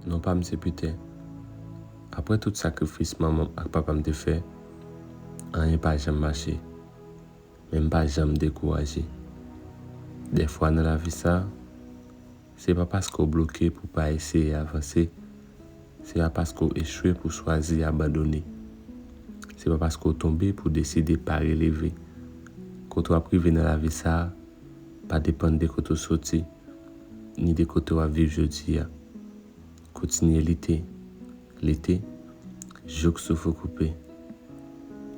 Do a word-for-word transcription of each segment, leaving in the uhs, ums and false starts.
Non pa m se Pitè. Apre tout sakrifis manman m ak papa m te fè, anyen pa janm mache. Men m pa janm dekouraje. Dèfwa nan lavi sa, se pa paske w bloke pou w pa eseye avanse, se pa paske w echwe pou w chwazi abandone. Se pa paske w tonbe pou w deside pa releve. Kote w ap rive nan lavi sa a, pa depann de kote w soti, ni de kote w ap viv jodi a. Kontinye lite, lite, jouk souf ou koupe.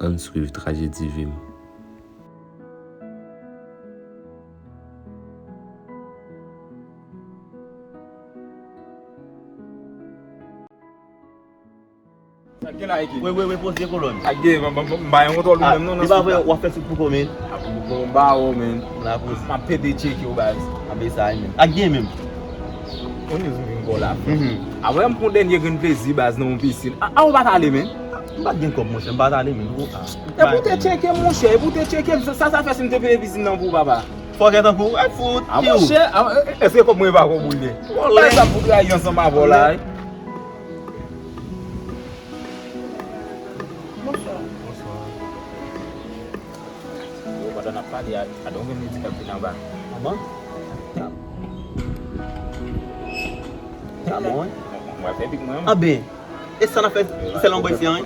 Ann swiv trajedi vi m. Sa k gen la, Eke? Wi, wi, wi, poze kolòn. Ak gen, m, m, m, m pa gen kontwòl ou menm non, nan li pa vre, w ap fè sou pou kò, men. A pou kò, m ba ou, men. M la poze. M ap pede tcheke w, baz. A, men sa, men. Ak gen menm. On news m vin ba w la. Mhm. Apre m pran dènye grenn plezi, baz, nan yon pisin. A, a, ou pa t ale, men. M pa t gen kòb, monchè, m pa t ale, men. Ou, a. E pou te tcheke, monchè, e pou te tcheke, sa, sa, sa fè si m te peye pisin nan pou ou, papa. Fòkè tankou, e fout, a, monchè, a, e, e, èske kòb mwen e pa kòb ou l ye? Vòlè. Baz, sa m fout rayi ansanm avè w la, wi. Bonswa. Bonswa. Yo, pandan n ap pale, a, a, gen yon medikal ki anba. Anba? Sa bon, wi. Mwen fè big mwen. A ben, e sa n ap fè, se lè yon bòy si an, wi.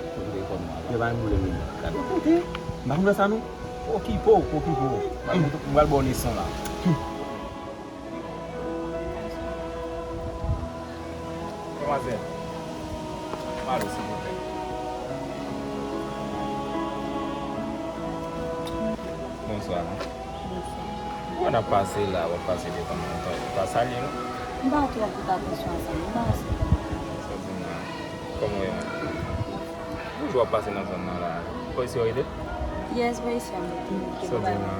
Yo pa yon pwoblèm, wi. Gade yon kote. M pa konn sa, non. Okipe w, okipe w. Mwen pral ba w leson la. Demwazèl, malo, silvouplè. Bonswa. Bonswa. Ou wè n ap pase la, w ap pase devan nou, ou pa salye nou? M pa twò pote atansyon a sa, m pa salye. Sa w di m la? Kòman w ye menm? Toujou ap pase nan zòn nan la. Bò isi w rete? Yes, bò isi a m rete. Sa w di m la?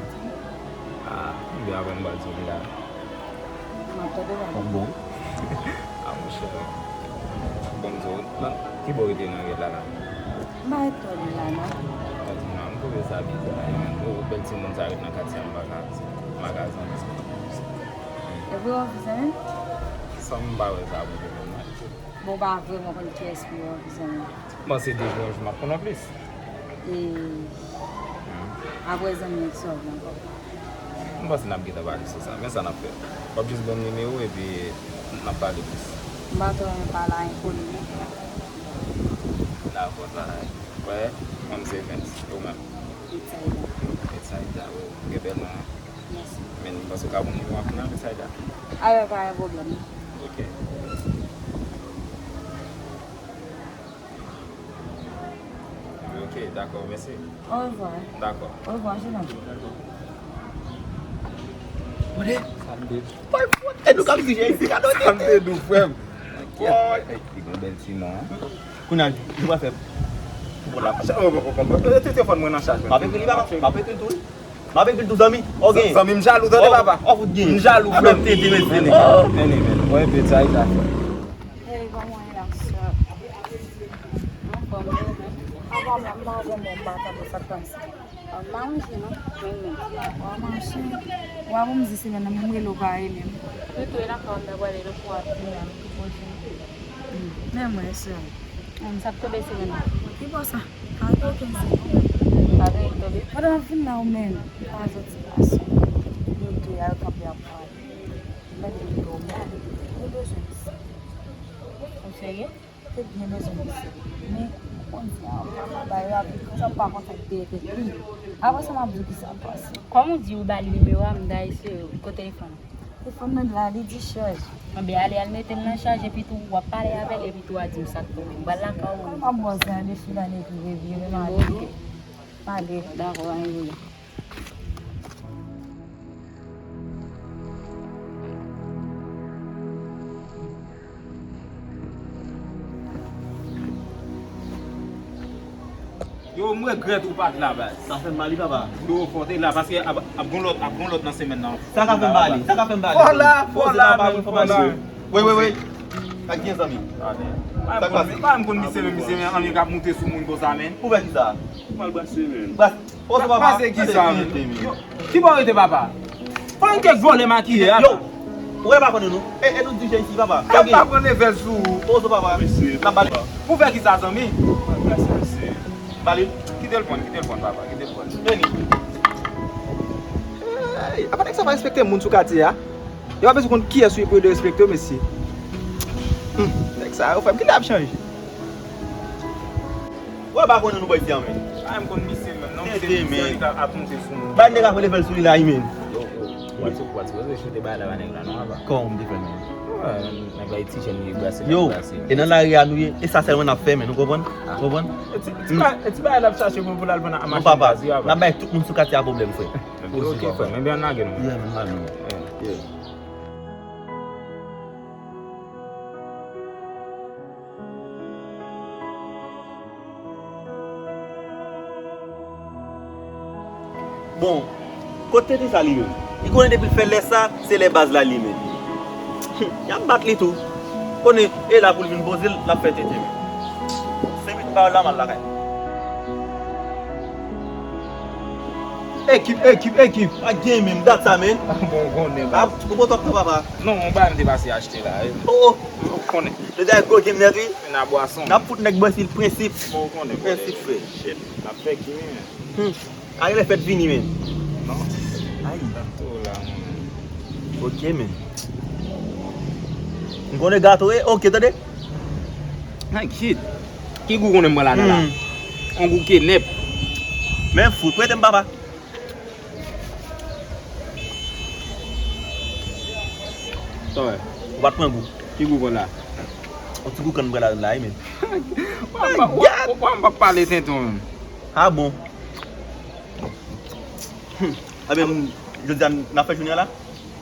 Ah, m byen aprann m pral di w li la. M ap tande w. Bon. Ah, monchè. Bon, m di w, nan ki bò w rete nan rèl la la? M pa ret twò lwen la, non. Sa w di m la, m twouve sa biza, wi, menn. Ou bèl timoun sa ret nan katye a, m pa ka, m pa ka zanmi sa. E vre w ap zanmi? San m pa wè sa pou mwen. Bon, w pa vrèman konn kiyès pou w zanmi. M panse de jou an jou m ap konn w plis. E apre zanmi an, kisa w vle ankò? M panse n ap gentan pale sou sa. Men sa n ap fè. W ap jis ban m nimewo epi n ap pale plis. M pa twò renmen pale a enkoni, non. Dakò, sa. Wè, mwen se Evens. E ou menm? Betsaida. Betsaida, wi. Gen bèl non, wi. Mèsi. Men, m panse w ka ban m nimewo a kounya, Betsaida. A, pa gen pwoblèm. Ok. Ok, dakò, mèsi. Orevwa. Dakò. Orevwa, jenòm. Kote? Sa m te di. Boy, fout. E nou k ap di isi, gade w. Sa m te di w, frè m. Boy. Li gon bèl ti non, wi. Kounye a, nou pral fè pou la. Telefòn mwen nan chaj, man. M ap ekri li, papa. M ap ekri l tou, wi. M ap ekri l tou, zanmi. Ok. Zanmi, m jalou, tande, papa. Ou fout gen. M jalou, frè m. Tete, mesye, nèg. Tene, men. Mwen, Betsaida, frè. Hey, kòman w ye la, sè? Anfòm, wi. Apa, mwen, m pa vrèman, m pa tande sa k pase. Ou pa manje, non? Mwen menm. W ap mache. W ap m di semèn nan, menm rele w pa rele m. Wi, tou e nan kay, m ta prale nan pou w ap vini la, nou tou pwoche. Men mwen, sè. Sa k tonbe semèn nan? Ki bò sa? Ka gen okenn semèn. Pa gen ki tonbe? Pandan m ap vin la, ou menm, ou pa soti pase. Nou de a yo kanpe ap pale. Mwen di nou, mwen bezwen misye. Ou serye? Te byen bezwen misye. Men, ou konn sa, ba yo ap vin konsa, m pa konn sa ki te ret li. Apre sa, m ap di w kisa k pase. Kòm ou di ou ba l nimewo a, m ta eseye w. Kote telefòn nan? Telefòn nan la, li di chaj. Anben, ale, al mete l nan chaj, epi tou, w ap pale avè l, epi tou, w a di m sa k tonbe. M pral lakay ou. Kòman m ap ba w sa, depi l ale epi revye, men m ale. Bon, ok. M ale. Dakò, anyen. Yo, m regrèt ou pa t la, baz. Sa fè m mal, wi, papa. Yo, fò w te la, paske ap, ap gon lòt, ap gon lòt nan semèn nan. Sa ka fè m pale, sa ka fè m pale. Fò w la, fò w la, men, fò w la. Wi, wi, wi. Ak gen zanmi. Sa k pase? Pa m konn misye, men misye, men anyen k ap moute sou moun konsa, men. Pou fè kisa? Ou mal brase, men. Brase. Pase kisa, men? Yo, ki bò w rete, papa? Fò yon kèk vòlè makiye a. Yo. Wè pa konnen nou. E, e nou di je isi, papa. Kòm pa pran level sou ou. Pozo, papa. Mesye. N ap bale. Pou fè ki sa, zanmi? Mèsi, mesye. Bale. Kite l pran, kite l pran, papa, kite l pran. Vini. Ey, apa nèg sa pa respekte moun sou katye a? Yo pa bezwen konn kiyès ou ye pou yo derespekte w, mesye. Hmm, nèg sa yo, frè m, kilè y ap chanje? Wè pa konnen nou bò isi a, men. A, m konn misye menm, non, misye, misye ki ap monte sou nou. Bay nèg ap level sou li la, wi, men. Yo, yo, w ap sipoze choute bagay la ba nèg la, non, papa? Kòman m te fè, men? Nèg la e ti jèn li brase, yo, brase. E nan lari a nou ye, e sa sèlman n ap fè, men, nou konprann? Ou konprann? E ti, e ti bagay, e ti bagay l ap chache pou, pou l al vann a machin gaz yo, papa. N ap bay tout moun sou katye a pwoblèm, frè. Ok, frè, men byen lage nou. Yeah, men lage nou. Yeah. Bon, kot tenten sa li menm? Li konnen depi l fè lè sa, se lè baz la li menm. Y ap bat li tou. Konnen, e la pou l vin poze l, l ap fè tenten menm. Senk minit pa yo la, m al lakay. Ekip, ekip, ekip. Pa gen menm, dat sa, men. Bon, konnen, baz. Ou pran twòp tan, papa. Non, yon bagay m te pase achte la, wi. Oh, oh. Ou konnen. Deja gwo game nèt, wi. N a bwason. N ap fout nèg Brezil prensip. Bon, ou konnen, prensip, frè. Shit. N ap fè game, men. Hmm. Ay, lè fèt vini, men. Non. Ay. Gato la, mwen. Ok, men. M konnen gato, e, ok, tande. Ay, shit. Ki gou konnen m pran ladan la? Hmm. On gou kenèp. Men fout, prete m, papa. Sa w wè? Ou pa t pran gou. Ki gou pran la? On ti gou kann m pran ladan la, wi, men. Wa m pa, wa, wa m pa pale tenten, menm. Ah bon? Hmm. Ebyen, jodi a, n ap fè jounen an la?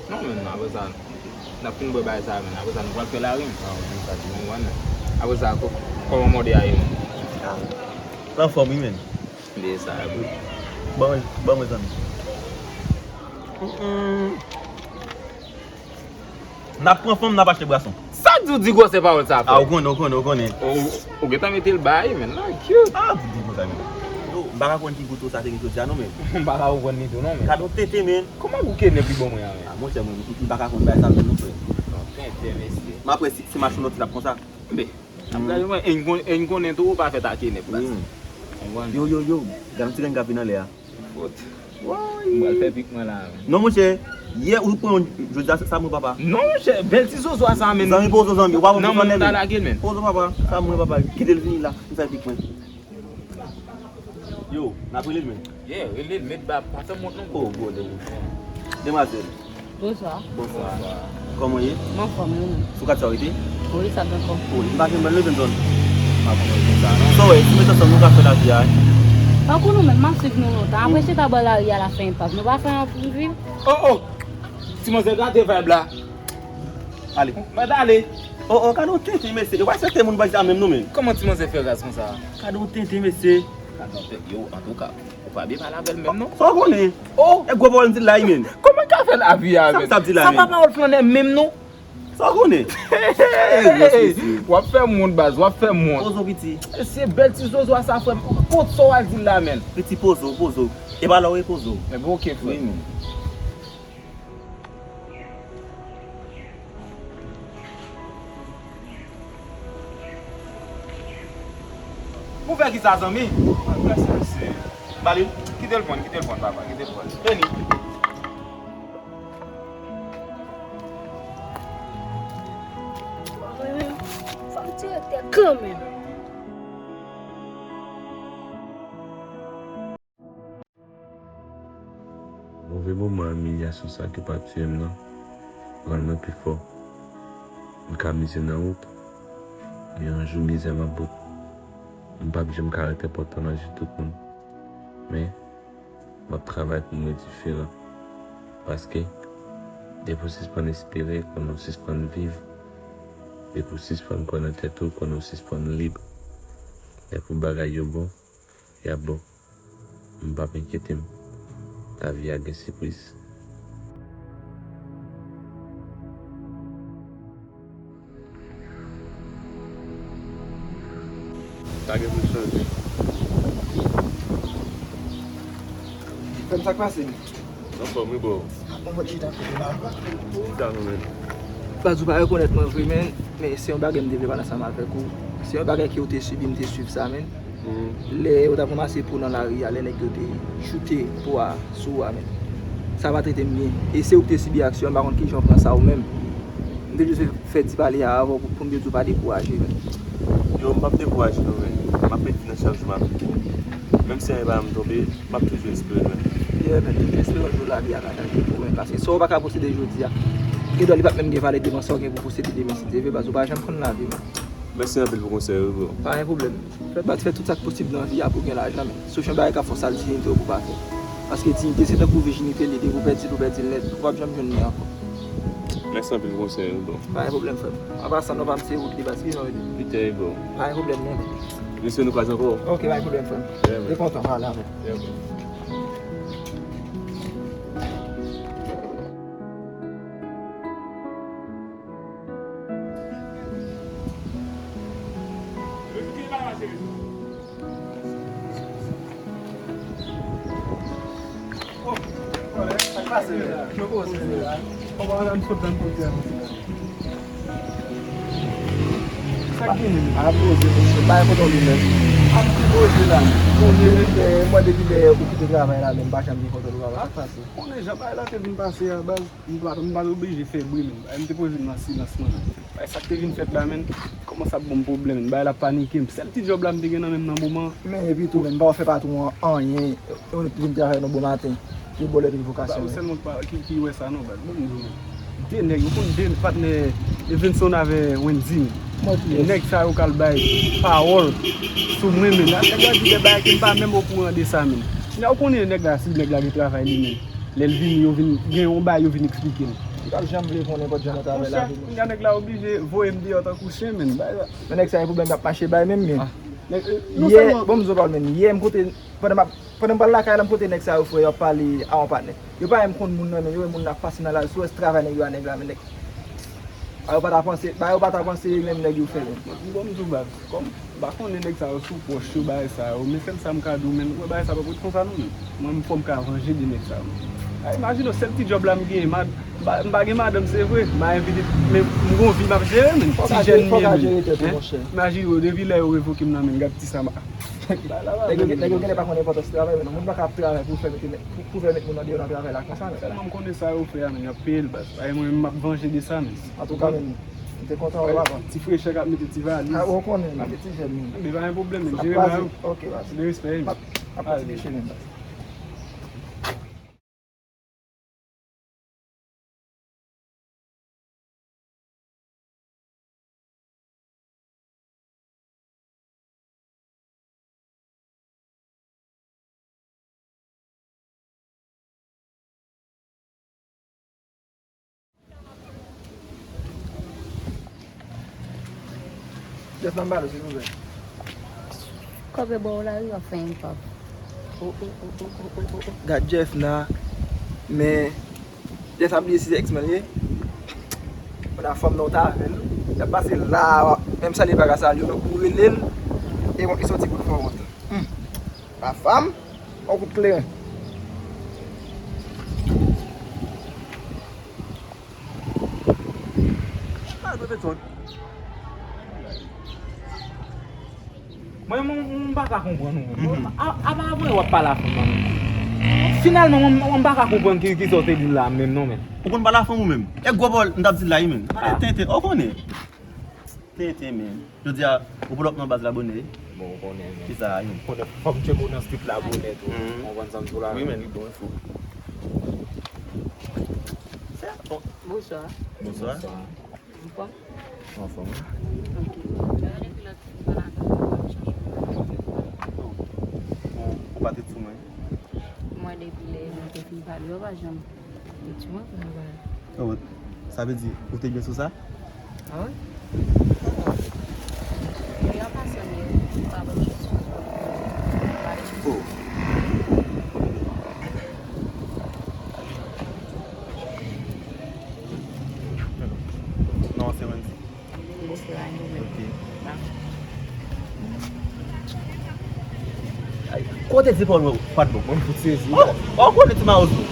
Non, menm, apre sa, n ap fin bwè bagay sa, menm. Apre sa, nou pral fè lari, menm. Ah, ok, sa di. Ou konprann, menm. Apre sa, kò-, kòman mòde a ye, menm? Ah. L anfòm, wi, menm. De sa, wi. Ban mwen, ban mwen, zanmi. Mm, mm. N ap pran fanm, n ap achte bwason. Sa k di w di gwosè pawòl sa, frè? Ah, ou konnen, ou konnen, ou konnen. Ou, ou gentan mete l bay, men, nan cute. Ah, pou di konsa, men. Yo, m pa ka konn ki gou tou sa te gen jodi a, non, men. M pa ka konprann li tou, non, men. Gad on tenten, men. Kòman gou kenèp li ban mwen an, men? Ah, monchè, mwen, m, m pa ka konn bay sa menm, non, frè. Non, tenten, mesye. M apre si, si machin lòt ti t ap konsa. Men, ap gade mwen, e n kon-, e n konnen tou, ou pa fèt ak kenèp, baz. Wi, men. Ou konprann? Yo, yo, yo, gad on ti grenn k ap vin anlè a. Fòt. Woy. M pral fè pik mwen la, men. Non, monchè, yè ou pran yon, jodi a, sa mwen, papa. Non, monchè, bèl ti zozo a sa, men. Zanmi, pozo, zanmi, ou pa pran nan, pou men, m ta lage l, men. Pozo, papa, sa mwen, papa, kite l vini la, m fè pik mwen. Yo, n ap rele l, men. Yeah, rele l, met ba, pa fè mont non. Oh, bro, de ouf. Demwazèl. Bonswa. Bonswa. Kòman w ye? M anfòm, e ou menm? Sou kat sa w rete? Wi, sa byen fò. Oh, m pa gen bèl levann zòn. M pa konn konsa, non. Sa w wè, si nou met ansanm, nou ka fè lavi a, wi. Tankou nou menm, m ap swiv nou lontan. Apre chita bò lari a la fè enpas. Nou pa fè yon pou n viv? Oh, oh! Ti manzè gade vibe la. Ale. Mèt ale. Oh, oh, gade yon tenten, mesye. Yo pa aksepte moun bandi a menm, non, men. Kòman ti manzè fè raz konsa? Gade yon tenten, mesye. Gade yon tenten. Yo, antouka, ou pa byen pale avè l menm, non. Sa w konnen? Oh! E gwo pawòl m di l la, wi, men. Kòman ka fè lavi a, men? Sa m t ap di la, men. Sa pa pawòl flannè menm, non. Sa w konnen? Hey, w ap fè m wont, baz, w ap fè m wont. Pozo piti. Se bèl ti zozo a sa, frè m. Kot sa w al di l la, men? Piti pozo, pozo. E pa la w e pozo. Enben, ok, frè. Wi, men. Pou fè ki sa, zanmi? Bale. Kite l pran, kite l pran, papa, kite l pran. Vini. Fò m tire tèt kanmenm. Move moman imilyasyon sa ki pa tiye m nan rann mwen pi fò. M ka mize nan wout, men yon jou mizè m ap bout. M p ap janm ka ret enpòtan nan je tout moun. Men, m ap travay pou mwen diferan. Paske, depi w sispann espere, konnen w sispann viv. Depi w sispann kwè nan tèt ou, konnen w sispann lib. Lè pou bagay yo bon, y ap bon. M p ap enkyete m. Lavi a gen sipriz. Pa gen pou chanje. Frè m, sa k pase? Anfòm wi, bro. Bon, bon, chita kote la. Chita nou menm. Baz, ou pa rekonèt mwen vre, men, men se yon bagay m te vle pale ansanm avèk ou. Se yon bagay ke ou te sibi, m te swiv sa, men. Lè yo t ap ranmase po nan lari a, lè nèg yo te choute po a sou ou a, men. Sa pa trete m byen. E se ou ki te sibi aksyon an, m pa konn kijan w pran sa ou menm. M te jis vle fè ti pale a avè w pou, pou m te di w pa dekouraje, men. Yo, m p ap dekouraje non, men. M ap mete nan chak jou m ap viv. Menm si anyen pa janm tonbe, m ap toujou espere, men. Yeah, men, toujou espere yon jou lavi a ka chanje pou ou, men. Paske sa w pa ka posede jodi a, gen dwa li p ap menm gen valè devan sa w gen pou posede demen, si Dye vle, baz, ou pa janm konn lavi, men. Mèsi anpil pou konsèy yo, bro. Pa gen pwoblèm. Fè, baz, fè tout sa k posib nan vi a pou w gen lajan, men. Sof yon bagay k ap fè w sal diyite w pou w pa fè. Paske diyite se tankou vijinite l ye, depi w pèdi l, ou pèdi l nèt, ou p ap janm jwenn li ankò. Mèsi anpil pou konsèy yo, bro. Pa gen pwoblèm, frè m. An pasan, non pa m se Woodly, baz, ki jan w rele? Peter, bro. Pa gen pwoblèm, non. Mesye, nou kwaze ankò. Ok, pa gen pwoblèm, frè m. Yeah, man. Te kontan pale avè w. Yeah, bro. Sa k genyen? Ap poze, mesye, bay kontwòl ou menm. Ap poze la. Mwen depi lè ou kite travay la menm, m pa janm gen kontwòl ou, papa. Sa k pase? Konnen jan bagay la te vin pase a, baz. M pa, m pa t oblije fè bri, men. M te poze m nan silans mwen. Bay sa k te vin fèt la, men, kòmanse ap ban m pwoblèm, men. Bagay la panike m. Sèl ti djòb la m te gen nan men m nan moman. Men epi tou, men, m pa fè patwon an anyen. Yon nèg ki vin travay nan bon maten, ki bò lèt revokasyon. Ou sèlman ki, ki wè sa, non, baz. Bon, m di w, men. De nèg, ou konn de patnè Evenson avè Wendy, men. Nèg sa yo k al bay pawòl sou mwen, men. Nèg la di de bagay ke m pa menm okouran de sa, men. Kounye a, ou konnen nèg la, si nèg la gen travay li menm. Lè l vini, yo vin gen yon bagay, yo vin eksplike l. Li p ap janm vle konnen nenpòt jan nan travay la. Monchè, kounye a nèg la oblije voye m deyò tankou chen, men. Bagay la. Men nèg sa gen pwoblèm, y ap mache bay menm, men. Yè, bon, m di w pawòl, men. Yè, m kote, pandan m ap, pandan m pral lakay la, m kote nèg sa yo, frè, y ap pale a yon patnè. Yo pa menm konn moun nan, men yo wè moun nan ap pase nan lari, sou wè travay nèg yo a nèg la, men nèg. Ba yo pa ta panse, ba yo pa ta panse menm nèg yo fè menm. Bon, m di w, baz, kòm m pa konnen nèg sa yo sou pwòch yo, bagay sa yo, men sèl sa m ka di w, men, wè bagay sa p ap ret konsa non, men. Mwen, fò m ka vanje de nèg sa yo. A, imajine w, sèl ti djòb la m genyen, m pa gen madanm, se vre, m pa envite, men m gon vi m ap jere, men, ti jèn m ye, men. Imajine w, depi lè yo revoke m nan, men, gad ti sa m ap Nèg yo, nèg yo genlè pa konn enpòtans travay, men moun pa ka ap travay pou fè mete nèg, pou, pou fè met moun nan deyò nan travay la konsa, men. Sèlman m konnen sa yo fè a, men, y ap peye l, baz. Ay, mwen menm, m ap vanje de sa, men. Antouka, men, m te kontan wè w avan. Ti frechè k ap mete ti valiz. A, ou konnen, m ap ti jèn, men. Men pa gen pwoblèm, men. Jere bagay yo. Ok, baz. De respè, wi, men. M ap, m ap kontinye chemè m, baz. Jeff, ban m balo, silvouplè. Kòb yo ba w lari, w ap fè enpav. Oh, oh, oh, oh, oh, oh, oh, oh. Gad Jeff nan, men Jeff ap bliye si se ex mwen l ye. Pandan fanm nan w ta avè l, l ap pase la, menm salye pa ka salye w, donk ou rele l, e bon, li soti pou l fè w wont. Hmm. La fanm, yon kout kleren. Ah, dwe fè sòt. Mwen, mwen, mwen, m pa ka konprann ou menm. Mhm. A, apa apre w ap pale a fanm nan menm. Finalman, mwen, mwen, m pa ka konprann ki, ki sa w te di l la menm non, men. Ou konn pale a fanm ou menm? E gwo pawòl m t ap di l la, wi, men. Pale tenten, ou konnen. Tenten, men. Jodi a, ou pull up nan baz la bonè, wi. Bon, ou konnen, men. Ki sa, wi, men. Konnen fòk tcheko nan street la bonè tou. Mhm. Ou konprann sa m di w la, wi, men. Wi, bon, fò. Bonswa. Bonswa. Anfòm? Anfòm, wi. Ok. Depi lòt fwa, m pa la tann ou, m ap chèche w. Oh. Ou, ou pa te di mwen? Mwen, depi lè nou te fin pale, ou pa janm te di mwen pou nou pale. Oh, sa vle di, ou te byen sou sa? Ah wi. Depi an pasan, m pa ban m chans pou m pale. Oh. Non, se Wendy. Bonswa, nou menm. Ok. Ay, kote di pa w pa t bon? Mwen, m fout sezi. Oh, oh, kote ti mawozo?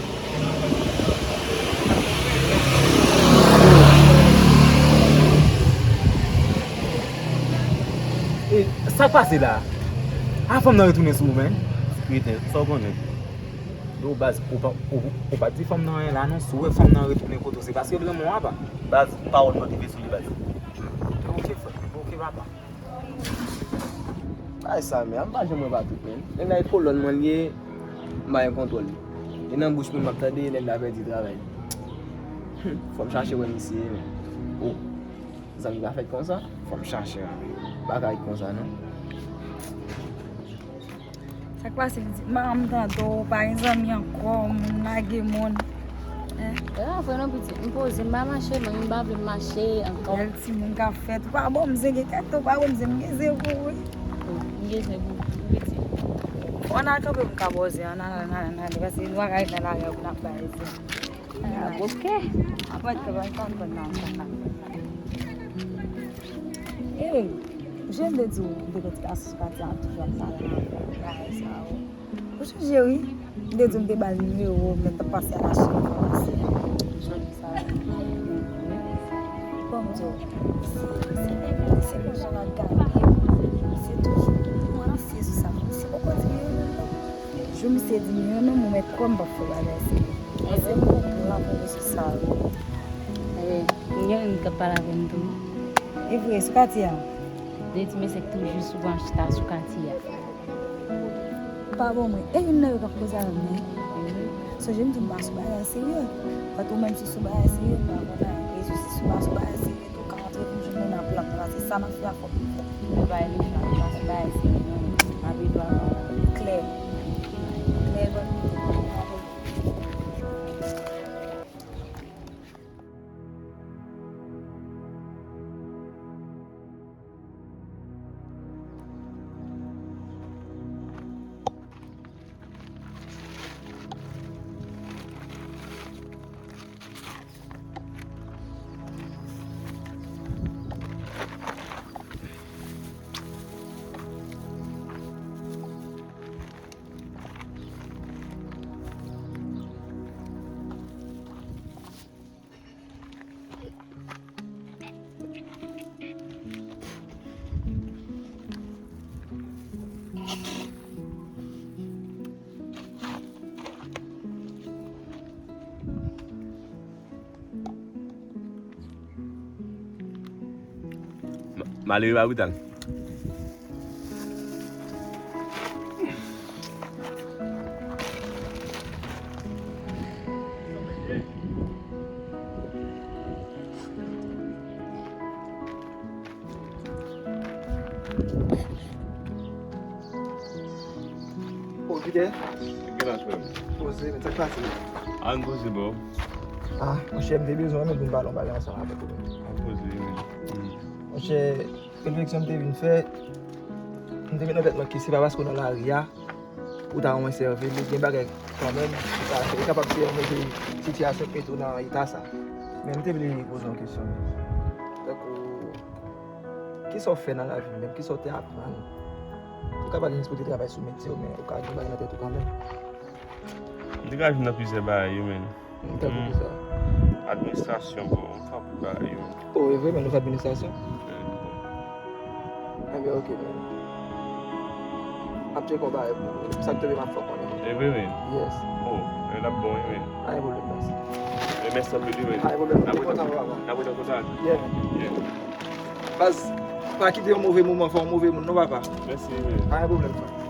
Sa k pase la? A, fanm nan retounen sou ou, menn. Kreten, sa w konnen? Yo, baz, ou pa, ou, ou pa di fanm nan anyen la, non. Si w wè fanm nan retounen kote w, se paske l renmen w, apa. Baz, pawòl mwen rive sou li, baz. Ok, frè. Ok, papa. Ay, sa, men, m pa janm wè Patrick, menn. Nèg la e kolòn mwen li ye, m pa gen kontwòl li. E nan bouch mwen m ap tande, nèg la pèdi travay. Hum, fò m chache wè misye, men. Oh. Zanmi pa fèt konsa, fò m chache, men. Bagay konsa, non. Sa k pase, pitit? Manman m tande w pa gen zanmi ankò, moun lage moun. Hein? E pa vre non, pitit. M poze, m pa mache, manmi m pa vle m mache ankò. Bèl timoun k ap fèt. Ou pa bon, m zen gen tèt, ou pa bon, m zen m gen zen pou ou, wi. M gen zen pou ou, pitit. Ann al kanpe pou m ka poze, ann al, ann al, ann al, paske nou pa ka ret nan lari a pou n ap bay zen. Ah, ok. Apre, te ban tan, ban nan, ban nan, ban nan. Ey, jan m te di w, m te gen ti gason sou katye a, toujou ap pale avè l, bagay sa yo. Ou chonje, wi. M te di w m te ba l nimewo w, m t ap pase a l achte yon fòmasyon. Jodi sa. Bon, m di w, se, se, se konsa l ap gade. Se toujou misye sou sa. Misye poko di m yon non. Jou misye di m yon non, m wè kòm m p ap fè bagay serye. Èske m konprann pou mesye sa yo? Eh, m gen youn k ap pale avè m tou. E vre, sou katye a? Li di mesye k toujou sou ban chita sou katye a. Pa bon mwen. E youn nan yo k ap koze avè m nan. Sonje m di m pa sou bagay serye. Paske ou menm si w sou bagay serye, m pa konn anyen. E si w pa sou bagay serye tou, w ka antre pou jwenn moun nan plan. Paske sa n ap fè a fòk nou fè. Nou bay le chan, nou pa sou bagay serye non. M ap ede w avan. Klè. Klè, ban nou. Ma-, malere pa brital. O, Fidèl. Gen la, frè m. Poze, men sa k pase? Ann poze, bro. Ah, monchè, m te bezwen w menm pou m pale yon bagay ansanm avèk ou menm. Ann poze, men. Monchè, refleksyon m te vin fè, m te met nan tèt mwen ke se pa paske w nan lari a, ou ta wè sèvi li, gen bagay kanmenm, ou ta fè, li kapab se yon move sitiyasyon k mete w nan eta sa. Men m te vle poze yon kesyon. Tankou, kisa w fè nan lavi w menm? Kisa w te aprann? Ou ka pa gen chans pou w te travay sou metye w, men ou ka gen bagay nan tèt ou kanmenm. M te ka jwenn nan plizyè bagay, wi, men. Tankou kisa? Administrasyon, bon, m fè anpil bagay, wi, men. Oh, e vre, men nou fè administrasyon? Enben, ok, men. M ap tcheke yon bagay pou ou. Sa k tonbe, m ap fè w konnen. E vre, men? Yes. Oh, e l ap bon, wi, men. Pa gen pwoblèm, baz. E mèsi anpil, wi, men. Pa gen pwoblèm. N ap rete an kontak. N ap rete an kontak. Yeah, men. Yeah. Baz, pa kite yon move moman fè yon move moun, non, papa. Mèsi, wi, men. Pa gen pwoblèm, frè.